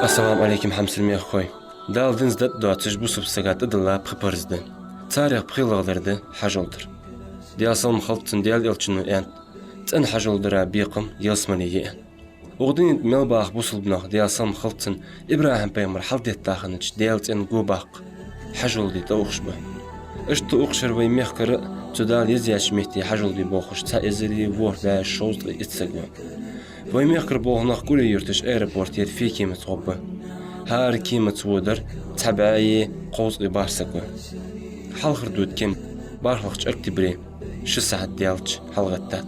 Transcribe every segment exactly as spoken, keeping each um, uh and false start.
Ассаламу Ӏалайкум, хьамсара мехкахой. Дала динца датӀа доацаш бусалба сага тӀадилла пхи парз да. Царех пхелагӀдар да хьажол дар. Даьла салам хилда цунна, Даьла Элчано аьннад: цӀена хьажол дара бекхам ялсмале я, аьнна. Укх дунен тӀа мел баха бусалба нах, Даьла салам хилда царна, ИбрахӀим пайхамар хьалдетта хиннача Даьла цӀен го баккха хьажол де тӀаухаш ба. Иштта укх шера вай мехкара цу Дала езъяьча метте хьажол де болхаш цхьа эзари ворхӀ бӀаь шовзткъе итт саг ва. Вай мехкара болх нах кӀури юрташ аэропортера фекемаца гӀоргба. ХӀара кемаца водар цхьа бӀаьи кховзткъе бархӀ саг ва. Хьалхара дуда кема бархӀлагӀча октябре ши сахьат даьлча хьалгӀаттад.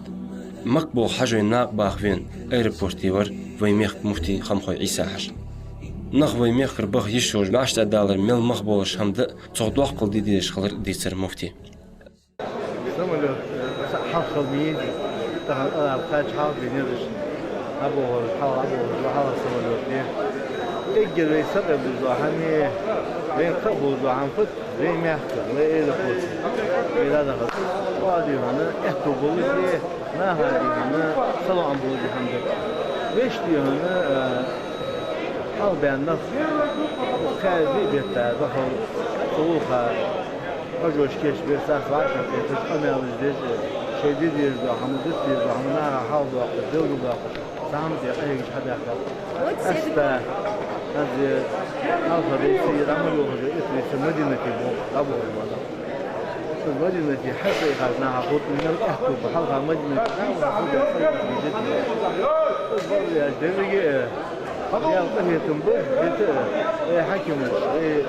Макка болх хьажой накъабаха вена аэропорте вар вай мехка муфти Хамхой Ӏийса-хьажа. Нах вай мехкара баха йиш йолаш бӀаьш тӀадалар мел мах болаш хӀама да, цох доккхал де дезаш хилар дийцар муфтий. Самолёт, э, са хьалха хила ма езий. Тахан араб кхаьча хьалха бе незаш. ДӀаболхаш, хьалха дӀаболхаш, хьалха самолёт де. Эггара вай сакъердаш дола хӀама, вайна кхаъ болаш дола хӀама фуд? Вай мехка, вай аэропорт. Вай дӀадахар. Оаха дий хьона аьттув болаш де, наха дий хьона салоӀам болаш де хӀама да. Вешта дий хьона, э, хьалбаьнна нах, кхаь-диъ бетта дахар цу гӀулакха хьажош кийчбир, царца вӀашагӀкхеташ, къамаьлаш деш, шоай де дезаш дола хӀама, дита дезаш дола хӀама наха хьалдоаккхаш, белгалдоаккхаш, цхьа хӀама тӀа къахьегаш хьабаьхкаб. Аста, хӀанз хьалха дайца, дӀа ма йоахаш, итт дайца Мадинате болх дӀаболхаш ба нах. Из Мадинате хьа ца яхаш наха хӀутту мел аьттув ба, хьалха Мадинате дӀа а ваха, хӀуга ца яхаш жидда. Из барзаеш деррига а Даьла къахетам ба, дита а, вай хьакимаш, вай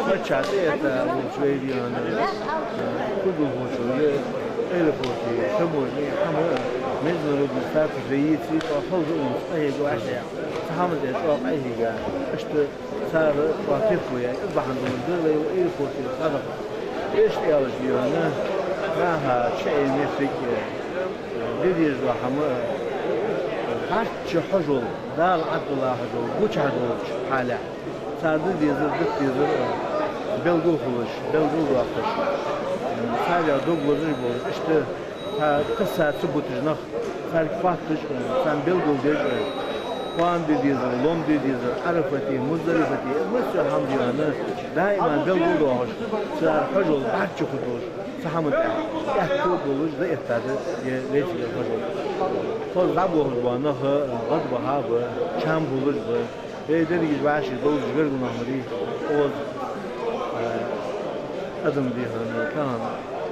паччахь тӀаэтта волча вай дий хьона, кулгалхочо, вай аэропорте, таможне, хӀама, международный статус вай йиций, тӀаккха халза унца къахьега вӀаштӀехьа. Цхьа хӀама тӀа чӀоагӀа къахьийга, иштта цар тӀаккха терко яь, из бахьан долаш да вай аэропорте дӀадаха. Вешта аьлча дий хьона, наха чу Ӏе моттиг, де дезаш дола хӀама, бӀарчча хьажол, Дала Ӏаддалла хьажол, гучахь долча хьалехь. Цар де дезар, дита дезар белгал хулаш, белгалдоаккхаш, царех дог лазаш болаш, иштта цхьа кхаьча ца буташ нах, царга хоатташ, царна белгалдеш, кхоана де дезар, лом де дезар, Ӏарафате, Муздалифате, из массайола хӀама дий хьона, даим белгалдоахаш, цар хьажол бӀарчча хургдолаш, цхьа хӀама тӀа аьттув болаш дӀаэттад ер вай цигара хьажол. Хоза дӀаболхаш бола нах гӀадбаха ба, чам болаш ба. Вай дерригаш вӀаший довзаш гаргара нах ма дий, укхаза, э, адам дий хьона, тахан,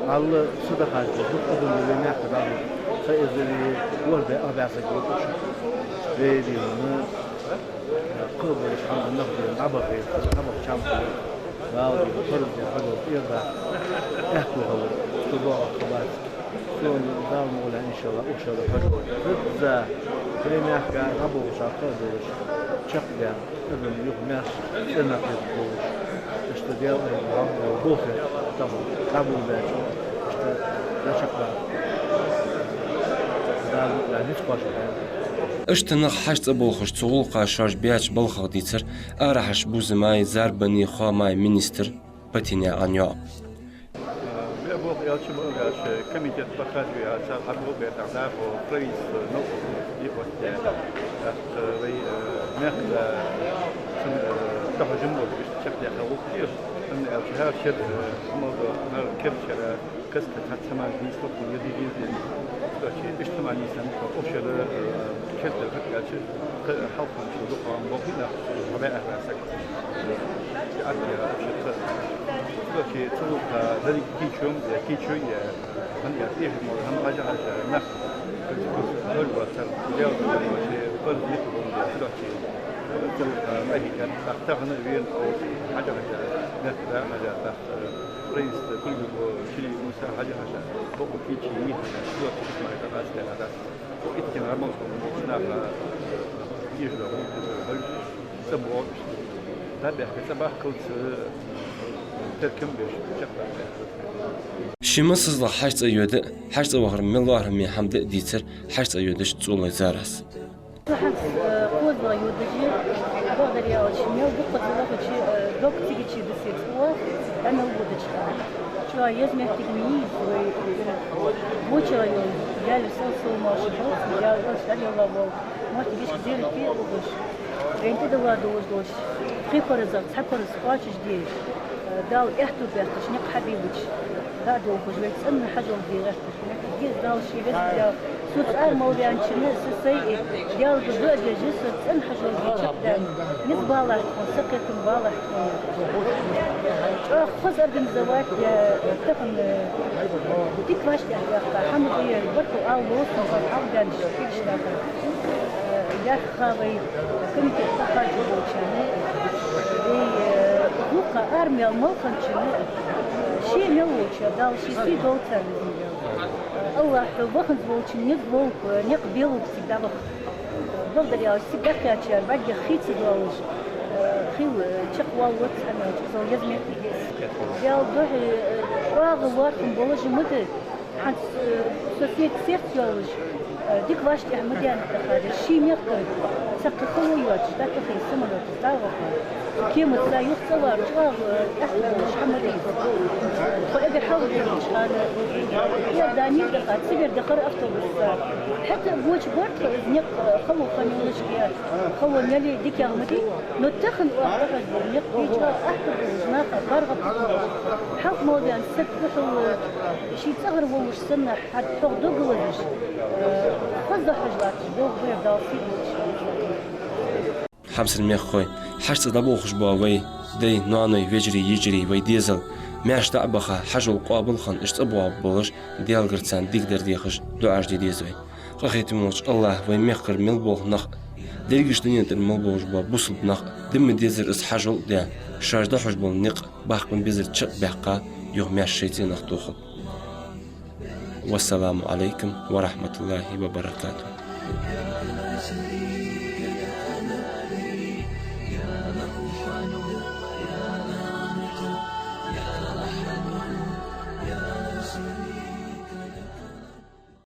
Алла садакъаш дукха адам да вай мехка дӀахо, цхьа эзари ворхӀ бӀаь ах бӀаь саг ва укх шера. Вай дий хьона, э, кхаъ болаш хӀама нах дий хьона, дӀабаха, дӀабаха чам хулар, Дала дий хьона, парз даь хьажол тӀера даккха аьттув хилар, цу доагӀа кхаъ бац. Сона Дала мукъалехь, иншаллахӀ, укх шера хьажол дизза, вай мехка дӀаболхаш кхаъ долаш, чакхдаьнна, адам юха маьрша цӀена кхеташ болаш, иштта Даьла айхьа болх бе, тахан дӀаболабаьча, иштта дӀачакхдаккха Дала мукъалехь ницкъ кхоачашдолда. Иштта нах хьажцӀа болхаш, цу гӀулакха шоаш баьча балхах дийцар арахьарча бувзамаи зарбани хоамаи министр Патинаькъан ЙоӀапа. Вай болх аьлча ма аьлча, комитет по кадру яха цар хьаболх бетта дӀахо правительство новкъостал дӀаоттадаь. ТӀаккха вай, э, мехка, э, цун, э, тӀахьожам болаш, иштта чакхдаьха гӀулакх да ер. ХӀана аьлча хӀара шера, э, амал да, хӀара керда шера каста цхьацца мара нийслургда ер дийзар. Короче, иштта мара нийсденна, укх шера, э, керда хӀама аьлча, кхы хьалхарча дукха болх бе нах, хьабаь арбаь саг. Короче, цу гӀулакха деррига кийчо, кийчо, хӀана аьлча, тӀехьа мо хӀама хьажа-хьажа, нах, короче, хӀама бацар, Даьла, короче, парз мита болаш, короче, цу гӀулакха къахьийгад, тӀаккха тахан а вена, хьажа-хьажа, нах да хьажа, тӀаккха правительство кулгалхо Чили Муса хьажа-хьажа, бокъо кийчо, мита, короче, исмай тӀакъаста хьадац. Иттин гӀамал хӀама наха, э, дезаш дола гӀулакх, цӀабоагӀа, дӀабаьхка, цӀабахкалца, э, теркам беш, чакхбаьхка. Ший массазлагӀа хьажцӀа йода а, хьажцӀа вахар мел лоархӀаме хӀама да а дийцар хьажцӀа йодача ЦӀолой Зарас. Цу хӀанз, э, кхозлагӀа йодаш я, бакъдар аьлча, мел дукха ца вахача, э, дог цига чу дисар цӀа, дӀа мел водача хана. ЧӀоагӀа еза моттиг ма йий из вай, э, воча районе, Даьлера салам-моаршал хилда цунна, Даьла элча дӀаделла вола моттигашка зерате а луш. Вайна тӀадилла долаш долча пхи паразах цхьа параз кхоачашде, Дала аьттув баьккхача никъ хьабийлача, дӀа а долхаш, вай цӀена хьажол де гӀерташ. Деза Дала ший веза Даьла, со цӀа ара мел ваьнначунна, са сай, Даьлага дуӀа деш, со цӀена хьажол де чакхдаьнна, низ балахь тхона, сакхетам балахь тхона. ЧӀоагӀа хоза организовать даь, тахан дика вӀаштӀехьваьккха, хӀама де, баркал ала ловш, хьалбаьннача кегийча наха. Яхха вай комитета кхача болчарна, вай, э, вокха армел мел хинначунна, ше мел волча, Дала ший сий долда царна, веза Даьла. АллахӀа ваханза волчун низ ловлба, никъ белалба цига дӀаваха. Бакъдар аьлча, цига дӀакхаьчар бӀаргех хий ца доаллаш, э, хил, э, чакхвала вац хӀама аьлча, из еза меттиг я. Даьла духьа, э, чӀоагӀа лоархӀам болаш ма да. ХӀанз, э, со сет-, сердце йоаллаш, э, дика вӀаштӀехьа ма даьннад тха хадер. Ший мехкара цхьаккха хало йоацаш, дӀатохий самолётаца дӀа а ваха. Кемаца юха цӀавар чӀоагӀа, э, аьттув болаш хӀама да из. Тхо эггара хьалха дӀавигача хана, э, Иордане а даха, Сибре дахар автобусаца. ХӀаьта а гоча бар тхо из никъ, э, хало хинна йолаш а, хало мел я, дикагӀа ма дий. Но тахан оаха дӀахьош бола никъ чӀоагӀа аьттув болаш, наха паргӀата болаш. Хьалха мел ваьнна саг духьал, э, ший цӀагӀара волаш санна, хьа-, хьох дог лазаш, э, хоза дӀахьош латташ, боху вайра Дала сий долаш. Хьамсара мехкахой, хьаьший цӀа дӀаболхаш бола вай дай, ноаной, вежарий, йижарий, вай дезал, маьрша дӀа а баха, хьажол къоабал хинна, уж цӀабоагӀаргболаш, Даьлагара царна дикадар дехаш, дуӀаш де деза вай. Къахетаме волча АллахӀа вай мехкара мел болх нах, дерригача дунен тӀара мел болаш бола бусалба нах, димма дезар из хьажол а даь, шоаш дӀахьош бола никъ баккхийна безар чакхбаьккха, юха маьрша шоай цӀенах тохалба. والسلام عليكم ورحمة الله وبركاته.